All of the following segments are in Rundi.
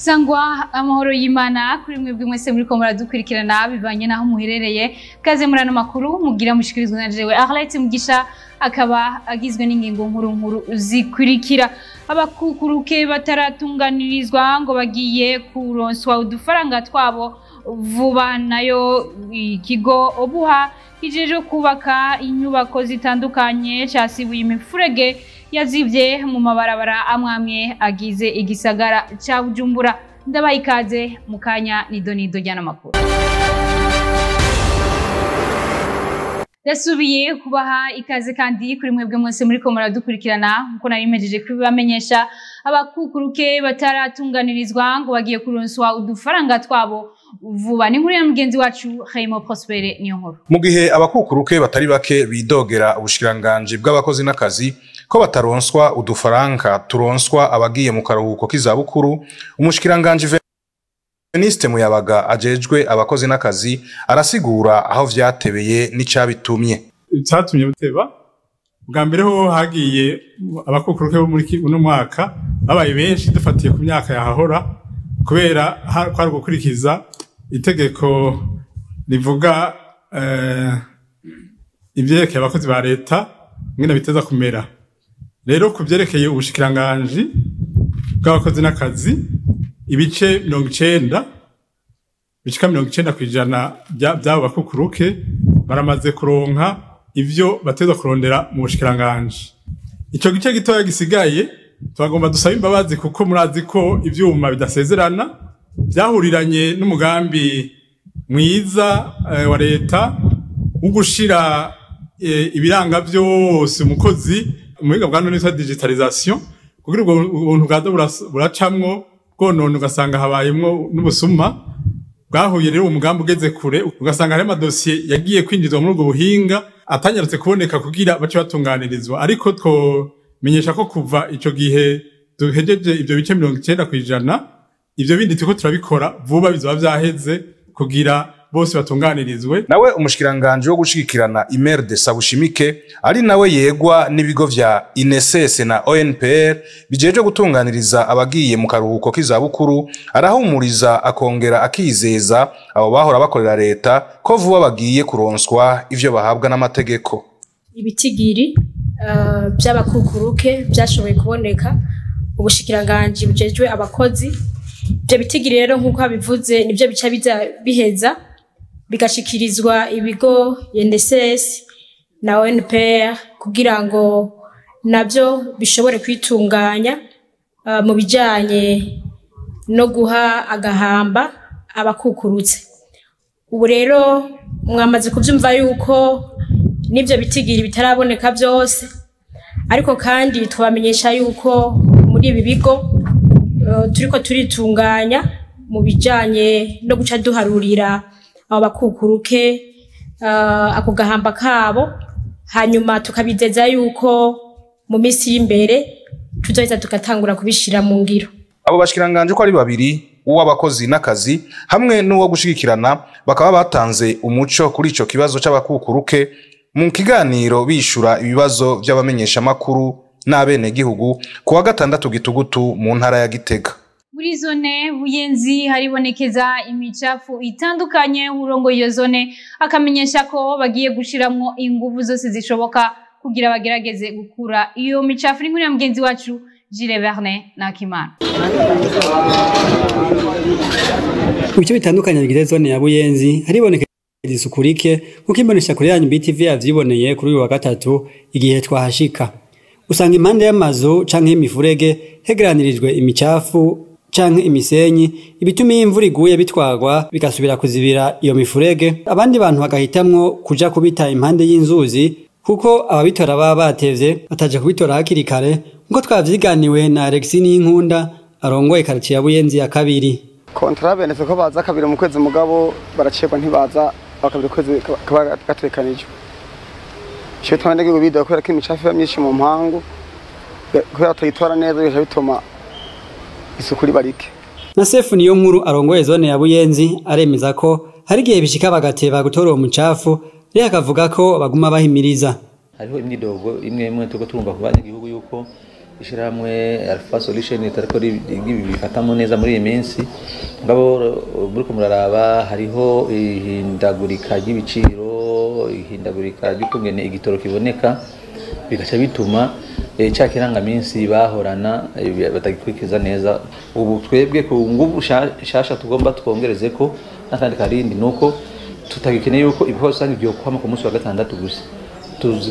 Sangwa amahoro y'Imana kuri mwebwe mwese muriko muradukurikirana bivanye naho muherereye. Kaze murano makuru mugira mushikirizwa na jewe Arlette Mugisha, akaba agizwe n'ingingo nkuru nkuru zikurikira. Abakukuruke bataratunganirizwa ngo bagiye kuronswa udufaranga twabo vuba, nayo ikigo Obuha kijeje kubaka inyubako zitandukanye casibuye imifurege yazivye mu mabarabara amwamwe agize igisagara ca Bujumbura. Ndabaye ikaze mukanya nido nido jana makuru. Ndasubiye kubaha ikaze kandi kuri mwebwe mwese muriko muradukurikirana. Nkuko nari mejeje kubibamenyesha, abakukuruke bataratunganirizwa ngo bagiye kuronswa udufaranga twabo vuba. Ni nkuru ya mugenzi wacu Raymond Prospere niyo nkuru. Mu gihe abakukuruke batari bake bidogera ubushikiranganje bw'abakozi n'akazi ko bataronswa udufaranga turonswa abagiye mu karuhuko k'izabukuru, umushikiranganje Veniste Muyabaga ajejwe abakozi n'akazi arasigura aho vyatebeye n'icabitumye. Icatumye buteba bwa mbere ho hagiye abakukuruke bo muri uno mwaka babaye benshi dufatiye ku myaka yahahora, kubera kwari gukurikiza itegeko rivuga ivyerekeye abakozi ba leta ngene biteza kumera. Rero kuvyerekeye ubushikiranganji bw'abakozi n'akazi, ibice 90 bishika 90% by'abo bakukuruke baramaze kuronka ivyo bateza kurondera mu bushikiranganji. Ico gice gitoya gisigaye twagomba dusaba imbabazi, kuko murazi ko ivyuma bidasezerana, byahuriranye n'umugambi mwiza wa leta wo gushira ibiranga byose umukozi umuhinga bwa none digitalisation, kugira ubwo buntu bwaza buracamwo bwonone ugasanga habayemwo n'ubusuma bwahuye. Rero umugambi ugeze kure ugasanga hari amadosiye yagiye kwinjizwa muri ubwo buhinga atanyarutse kuboneka kugira bace batunganirizwa. Ariko twomenyesha ko kuva ico gihe duhejeje ivyo bice 90%, ivyo bindi turiko turabikora vuba bizoba vyaheze kugira bose batunganirizwe. Nawe umushikiranganje wo gushigikirana Imerde Sabushimike, ari nawe yegwa n'ibigo vya INSS na ONPR bijeje gutunganiriza abagiye mu karuhuko k'izabukuru, arahumuriza akongera akizeza abo bahora bakorera leta ko vuba bagiye kuronswa ivyo bahabwa n'amategeko. Ibitigiri by'abakukuruke byashoboye kuboneka, ubushikiranganje bujejwe abakozi ibyo bitigiri rero nkuko abivuze nibyo bica biheza bigashikirizwa ibigo INSS na ONPR kugira ngo nabyo bishobore kwitunganya mu bijanye no guha agahamba abakukurutse. Ubu rero mwamaze kuvyumva yuko nibyo bitigiri bitaraboneka byose, ariko kandi twabamenyesha yuko muri ibi bigo turiko turitunganya mu bijanye no guca duharurira abo bakukuruke ako gahamba kabo, hanyuma tukabizeza yuko mu minsi y'imbere tuzoheza tugatangura kubishira mu ngiro. Abo bashikiranganje ko ari babiri, uw'abakozi n'akazi hamwe n'uwo gushigikirana, bakaba batanze umuco kuri ico kibazo c'abakukuruke mu kiganiro bishura ibibazo vy'abamenyesha makuru n'abenegihugu kuwa gatandatu gitugutu mu ntara ya Gitega. Muri zone Buyenzi haribonekeza imicafu itandukanye. Urongo iyo zone akamenyesha ko bagiye gushiramwo inguvu zose zishoboka kugira bagerageze gukura iyo micafu. Ni nkuru ya mugenzi wacu Gilles Vernet Nakimana. Ibice bitandukanye bigize zone ya Buyenzi haribonekeza isuku rike, nkuko imbonesha kure yanyu BTV yavyiboneye kuri uyu wa gatatu igihe twahashika. Usanga impande y'amazu canke imifurege hegeranirijwe imicafu canke imisenyi, ibituma iyo imvura iguye bitwagwa bigasubira kuzibira iyo mifurege. Abandi bantu bagahitamwo kuja kubita impande y'inzuzi, kuko ababitora baba batevye bataje kubitora hakiri kare, nkuko twavyiganiwe na Alexis Ninkunda arongoye quartier ya Buyenzi ya kabiri. Kontra benetse ko baza kabiri mu kwezi, mugabo baracegwa ntibaza bakabiri kwezi kaba gatekanijwe. Cyo twandege bido kubera ko imicafu myinshi mu mpangu, kubera tuyitora neza bica bituma isuku ribarike. Na Sefu niyo nkuru arongoye zone ya Buyenzi aremeza ko hari igihe bishika bagateba gutora uwo mucafu, rero akavuga ko baguma bahimiriza. Hariho imyidogo imwe imwe turiko turumva ku banyagihugu yuko Ishyirahamwe Alpha Solution itariko bifatamo neza muri iyi minsi, ngabo muriko muraraba hariho ihindagurika ry'ibiciro, ihindagurika ry'ukungene igitoro kiboneka, bigaca bituma ca kirangaminsi bahorana batagikurikiza neza. Ubu twebwe ku ngubu shasha tugomba twongereze ko n'akandi karindi, nuko tutagikeneye yuko ibikorwa rusange vyokwama ku munsi wa gatandatu gusa.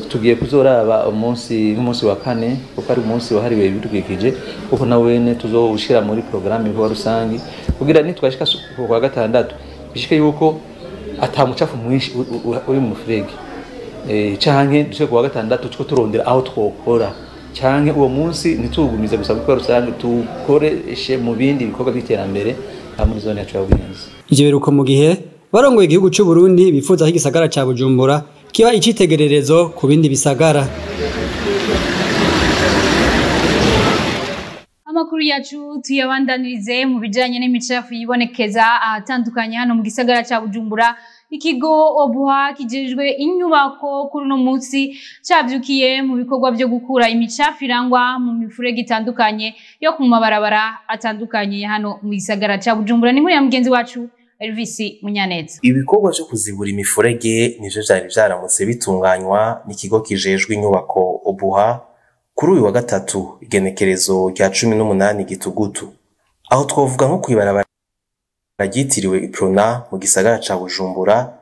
Tugiye kuzoraba umunsi nk'umunsi wa kane, kuko ari umunsi wahariwe ibidukikije, kuko na wene tuzowushira muri programme ibikorwa rusange, kugira nitwashika ku wa gatandatu bishike yuko ata mucafu mwinshi uri mu mufurege, canke dushike ku wa gatandatu two turondera aho twokora, canke uwo munsi ntituwugumize gusa ibikorwa rusange, tukoreshe mu bindi bikorwa by'iterambere muri zone yacu ya Buyenzi. Ivyo biruko mu gihe barongoye igihugu c'u Burundi bifuza ko igisagara ca Bujumbura kiba icitegererezo ku bindi bisagara. Amakuru yacu tuyabandanirize mu bijanye n'imicafu yibonekeza ahatandukanye hano mu gisagara ca Bujumbura. Ikigo Obuha kijejwe inyubako kuri uno munsi cavyukiye mu bikorwa vyo gukura imicafu irangwa mu mifurege itandukanye yo ku mabarabara atandukanye hano mu gisagara ca Bujumbura. Ni nkuru ya mugenzi wacu Elvis Munyaneza. Ibikorwa vyo kuzibura imifurege nivyo vyari vyaramutse bitunganywa n'ikigo kijejwe inyubako Obuha kuri uyu wa gatatu, igenekerezo rya 18 Gitugutu. Aho twovuga nko kwibarabara ryitiriwe Iprona mu gisagara ca Bujumbura,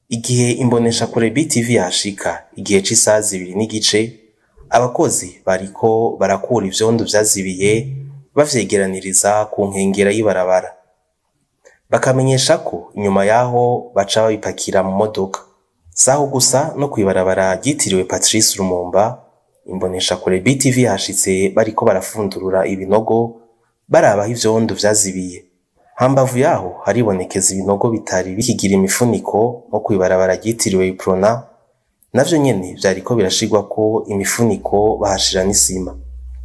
igihe imboneshakure BTV yashika igihe c'isaha 2:15, abakozi bariko barakura ivyondo vyazibiye bavyegeraniriza ku nkengera y'ibarabara, bakamenyesha ko inyuma yaho baca babipakira mu modoka. Saho gusa, no kwibarabara ryitiriwe Patrice Lumumba, imboneshakure BTV yashitse bariko barafundurura ibinogo barabaho ivyondo vyazibiye. Hambavu yaho haribonekeza ibinogo bitari bikigira imifuniko nko kwibarabara ryitiriwe Iprona, navyo nyene vyariko birashirwako imifuniko bahashira n'isima.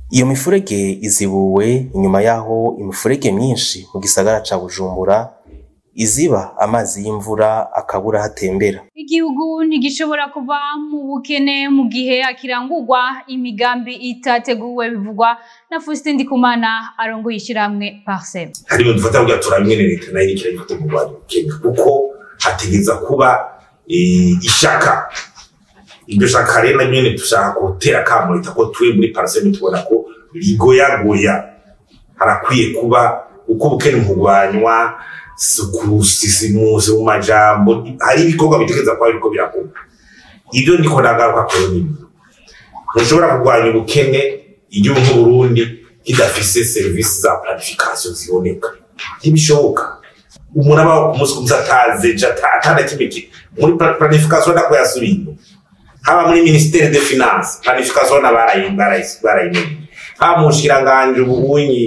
Iyo mifurege izibuwe inyuma yaho imifurege myinshi mu gisagara ca Bujumbura iziba amazi y'imvura akabura hatembera. Igihugu ntigishobora kuva mu bukene mu gihe akirangurwa imigambi itateguwe, bivugwa na Faustin Ndikumana arongoye ishyirahamwe Parsem. Hari ibintu dufata kugira turamwene leta nayo iriko irabifata mu kurwanya ubukene, kuko hategereza kuba ishaka. Iryo shaka rero na nyene dushaka gutera akamo leta, ko twe muri Parsem tubona ko rigoyagoya. Harakwiye kuba uko ubukene mu kurwanywa si mu majambo, hari ibikorwa bitegereza kuba biriko birakorwa. Ibyo ndiko ndagaruka ko ni ntushobora kurwanya ubukene igihugu nk'Uburundi kidafise serivisi za planification ziboneka, ntibishoboka. Umuntu abaho ku munsi ku munsi atazi ejo, atana kimwe muri planification ndako yasubiye inyuma. Haba muri ministère des finances planification na barayimenye, haba mu bushikiranganji ubunyi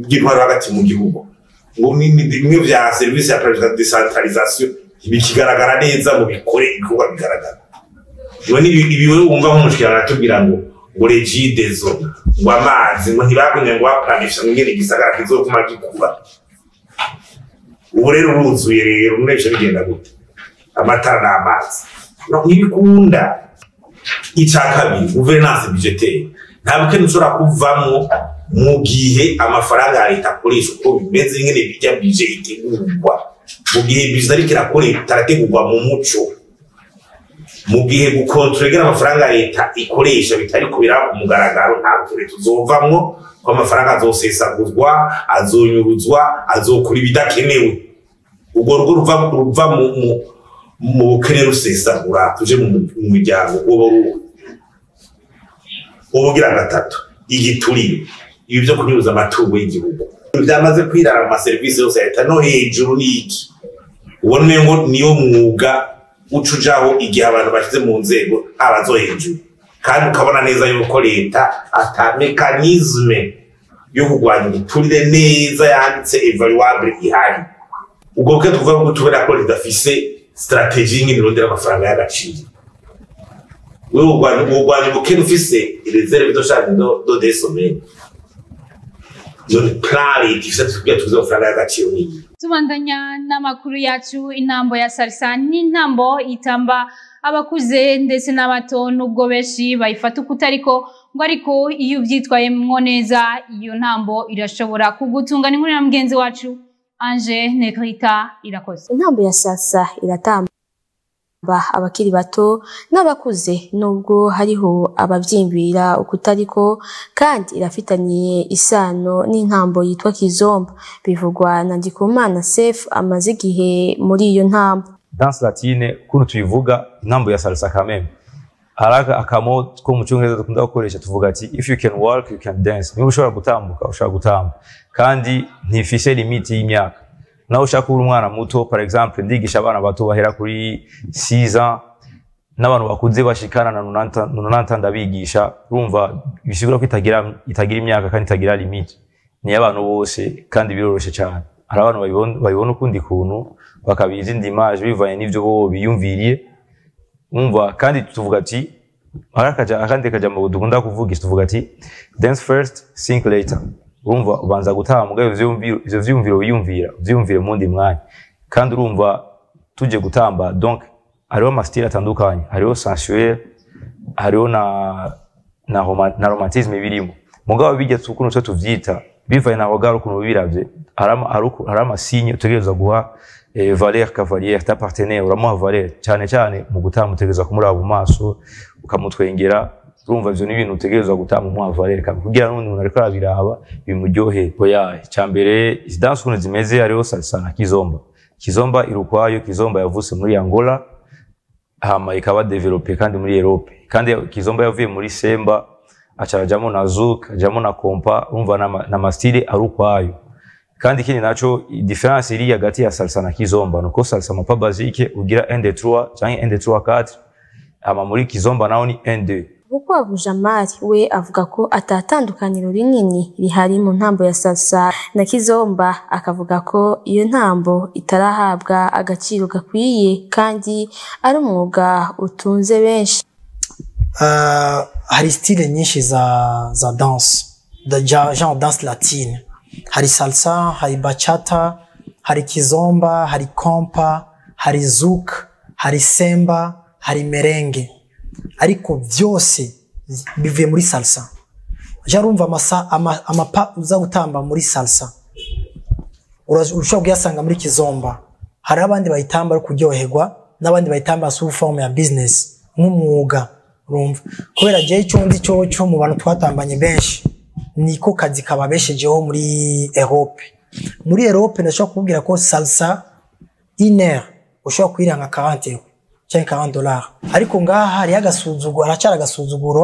bw'intwaro hagati mu gihugu, ngo bimwe vya service ya planification decentralisation ntibikigaragara neza ngo bikore ibikorwa bigaragara. None ibi wewe wumva nk'umushikiranganji atubwira ngo Regideso, ngo amazi, ngo ntibagumye ngo baplanisha ngo ingene igisagara kizoguma gikura. Ubu rero uruzuye rero unesha bigenda gute? Amatara n'amazi no ntibikunda. Ica kabiri, gouvernance budgétaire. Nta bukene ushobora kuvamwo mu gihe amafaranga ya leta akoresha uko bimeze, ingene bijya budget itegurwa, mu gihe budget ariko itarategurwa mu muco, mu gihe gukontorora amafaranga leta ikoresha bitariko biraba ku mugaragaro, nta bukene tuzovamwo, ko amafaranga azosesagurwa, azonyuruzwa, azokora ibidakenewe. Urwo rugo ruva mu bukene rusesagura tuje mu miryango uwo ruwo. Ubugira gatatu, igiturire, ibi vyo kunyuruza amatungo y'igihugu vyamaze kwirara mu maserivisi yose ya leta no hejuru. N'iki ubona ngo niyo mwuga uca ujaho igihe abantu bashize mu nzego haba zo hejuru, kandi ukabona neza yuko leta ata mécanisme yo kurwanya igiturire neza yanditse évaluable ihari. Ubwo bwe tuvuga ko tubona ko ridafise stratégie y'ingene irondera amafaranga y'agaciro. Wewe urwanya ubukene ufise réserve de change de deux semaines, none plan leta ifise tukugira tuze amafaranga y'agaciro n'iyi. Tubandanya n'amakuru yacu. Intambo ya salsa n'intambo itamba abakuze ndetse n'abato, nubwo benshi bayifata ukutariko ngo ariko iyo uvyitwayemwo neza iyo ntambo irashobora kugutunga. Ni nkuru na mugenzi wacu Ange Negrita Irakoze. Intambo ya salsa iratamba abakiri bato n'abakuze, nubwo hariho abavyimbira ukutariko, kandi irafitaniye isano n'intambo yitwa kizomba, bivugwa na Ndikumana Sef amaze igihe muri iyo ntambo. Danse latine ukuntu tuyivuga, intambo ya salsa, kameme haraka akamo ko mu cyongereza dukunda gukoresha, tuvuga ati "If you can walk, you can dance." Niba ushobora gutambuka, ushobora gutamba, kandi ntifise limite y'imyaka. Nawe ushaka kuba umwana muto, par exemple ndigisha abana bato bahera kuri 6 ans n'abantu bakuze bashikana na 90 ndabigisha. Urumva bisigura ko itagira imyaka kandi itagira limite, ni abantu bose kandi biroroshe cyane. Hari abantu babibona ukundi kuntu, bakabiha izindi image bivanye n'ivyo bo biyumviriye. Umva, kandi tuvuga ati hari akandi kajambo dukunda kuvugisha, tuvuga ati "Dance first, think later." Urumva ubanza gutaha, mugabo ivyo vyiyumviro wiyumvira uvyiyumvire mu wundi mwanya. Kandi urumva tuje gutamba, donc hariho ama style atandukanye, hariho sensuel, hariho na romantisme birimo. Mugabo bijya ukuntu twe tuvyita bivanye na regard, ukuntu biravye, hari ama signe utegerezwa guha valeur cavalière, ta partenaire uramuha valeur cyane cyane mu gutamba. Utegerezwa kumuraba mu maso, ukamutwengera. Urumva ivyo ni ibintu utegerezwa gutamba umuha valeur kandi kugira n'undi muntu ariko arabiraba bimuryohere. Oya, icambere, izi danse ukuntu zimeze, hariho salsa na kizomba. Kizomba iri ukwayo. Kizomba yavutse muri Angola, hama ikaba développée kandi muri Europe. Kandi kizomba yavuye muri semba, aca arajamo na zouk, ajamo na kompa. Urumva n'ama style ari ukwayo. Kandi ikindi naco, différence iri hagati ya salsa na kizomba nuko salsa ama pas basique ugira 1 2 3 canke 1 2 3 4, hama muri kizomba naho ni 1 2. Bukwavu Jamali we avuga ko atatandukaniro rinini rihari mu ntambo ya salsa na kizomba, akavuga ko iyo ntambo itarahabwa agaciro gakwiye kandi ari umwuga utunze benshi. Hari style nyinshi za danse genre danse latine: hari salsa, hari bachata, hari kizomba, hari kompa, hari zouk, hari semba, hari merengue, ariko byose bivuye muri salsa. Urumva ama pas uza gutamba muri salsa ushobora kuyasanga muri kizomba. Hari abandi bayitamba ari kuryoherwa n'abandi bayitamba sous forme ya business, nk'umwuga. Urumva, kubera jewe icyo nzi cyo mu bantu twatambanye benshi, niko kazi kababeshejeho muri Europe. Muri Europe ndashobora kukubwira ko salsa une heure ushobora kuyiriha nka 40 euro cyangwa 40 dollars, ariko ngaha hariho agasuzuguro, haracyari agasuzuguro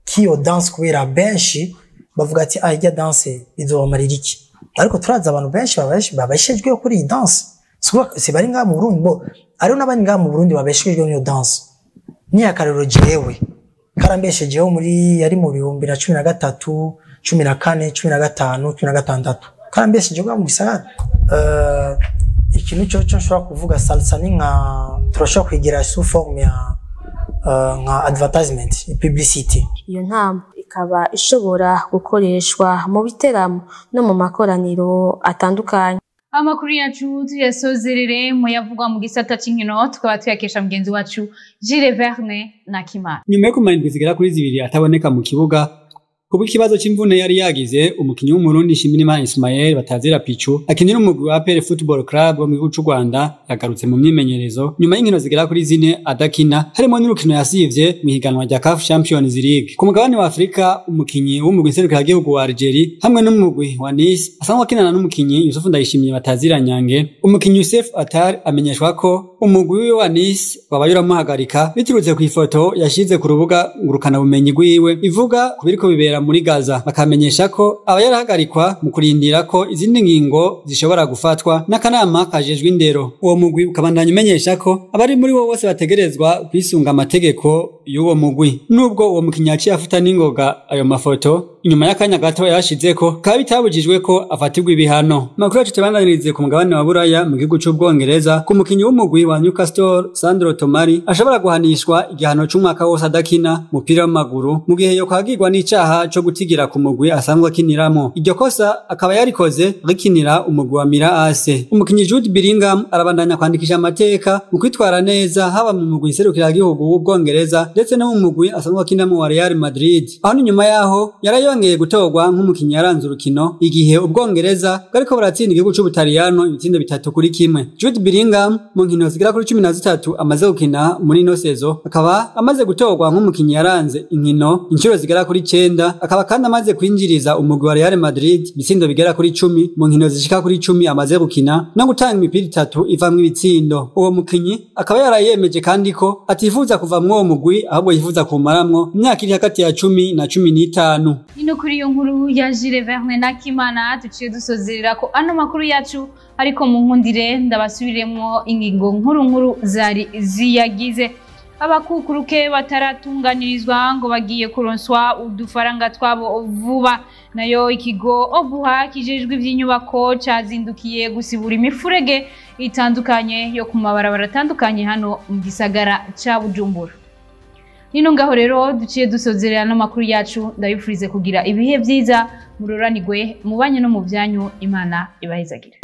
k'iyo danse, kubera benshi bavuga ati "Ah, ijya danse izobamarira iki?" Ariko turazi abantu benshi babeshejweho kuri iyi danse. Si bari ngaha mu Burundi bo, hariho n'abandi ngaha mu Burundi babeshejweho n'iyo danse. Ni akarero, jewe karambeshejeho muri yari mu 2013, 14, 15, 16, karambeshejeho ngaha mu gisagara. Ikintu cyo nshobora kuvuga, salsa ni nka turashobora kwigira sous forme ya nka advertisement, publicity. Iyo ntambo ikaba ishobora gukoreshwa mu biteramo no mu makoraniro atandukanye. Amakuru yacu tuyasozerere mu yavugwa mu gisata c'inkino, tukaba tuyakesha mugenzi wacu Gilles Verne na Kimana. Nyuma yo kumara indwi zigera kuri 2 ataboneka mu kibuga kubwo ikibazo c'imvune yari yagize, umukinyi w'Umurundi Nshimirimana Ismael batazira Pichu akinira umugwi wa APR Football Club wo mu gihugu c'u Rwanda yagarutse mu myimenyerezo nyuma y'inkino zigera kuri 4 adakina, harimo n'urukino yasivye mu higanwa rya CAF Champions League. Ku mugabane wa Afrika, umukinyi w'umugwi nserukiragihugu wa Algeria hamwe n'umugwi wa Nice asanzwe akinana n'umukinyi Yusufu Ndayishimiye batazira Nyange, umukinyi Youssef Attal, amenyeshwa ko umugwi wiwe wa Nice wabaye uramuhagarika biturutse ku ifoto yashize ku rubuga ngurukanabumenyi rwiwe ivuga ku biriko bibera muri Gaza, bakamenyesha ko aba yarahagarikwa mu kurindira ko izindi ngingo zishobora gufatwa n'akanama kajejwe indero. Uwo mugwi ukabandanya umenyesha ko abari muri wo bose bategerezwa kwisunga amategeko y'uwo mugwi. Nubwo uwo mukinyi yaciye afuta n'ingoga ayo mafoto. Inyuma y'akanya gato yashizeko kaba bitabujijwe ko afatirwa ibihano. Makuru yacu tubandanirize ku mugabane wa Buraya mu gihugu c'Ubwongereza, ku mukinyi w'umugwi wa Newcastle Sandro Tomari ashobora guhanishwa igihano c'umwaka wose adakina umupira w'amaguru mu gihe yokwagirwa n'icaha co gutigira ku mugwi asanzwe akiniramo. Iryo kosa akaba yarikoze rikinira umugwi wa Milan AC. Umukinyi Jude Bellingham arabandanya kwandikisha amateka mu kwitwara neza haba mu mugwi nserukiragihugu w'Ubwongereza ndetse no mu mugwi asanzwe akinamo wa Real Madrid. Aho ni nyuma yaho yarayongeye gutorwa nk'umukinyi yaranze urukino igihe Ubwongereza bwariko buratsinda igihugu c'Ubutaliyano ibitsindo 3-1. Jude Bellingham mu nkino zigera kuri 13 amaze gukina muri ino sezo akaba amaze gutorwa nk'umukinyi yaranze inkino inshuro zigera kuri 9, akaba kandi amaze kwinjiriza umugwi wa Real Madrid ibitsindo bigera kuri 10 mu nkino zishika kuri 10 amaze gukina no gutanga imipira 3 ivamwo ibitsindo. Uwo mukinyi akaba yarayemeje kandi ko atifuza kuva mw'uwo mugwi ahubwo yifuza kumaramwo imyaka iri hagati ya 10 na 15. Ino kuri iyo nkuru ya Jules Verne Nakimana tuciye dusozerera ko ano makuru yacu, ariko mu nkundire ndabasubiremwo ingingo nkuru nkuru zari ziyagize. Abakukuruke bataratunganirizwa ngo bagiye kuronswa udufaranga twabo vuba. Nayo ikigo Obuha kijejwe ivy'inyubako cazindukiye gusibura imifurege itandukanye yo ku mabarabara atandukanye hano mu gisagara ca Bujumbura. Nino ngaho rero duciye dusozerera no makuru yacu, ndabifurize kugira ibihe vyiza, muroranirwe mubanye no mu vyanyu, Imana ibahezagire.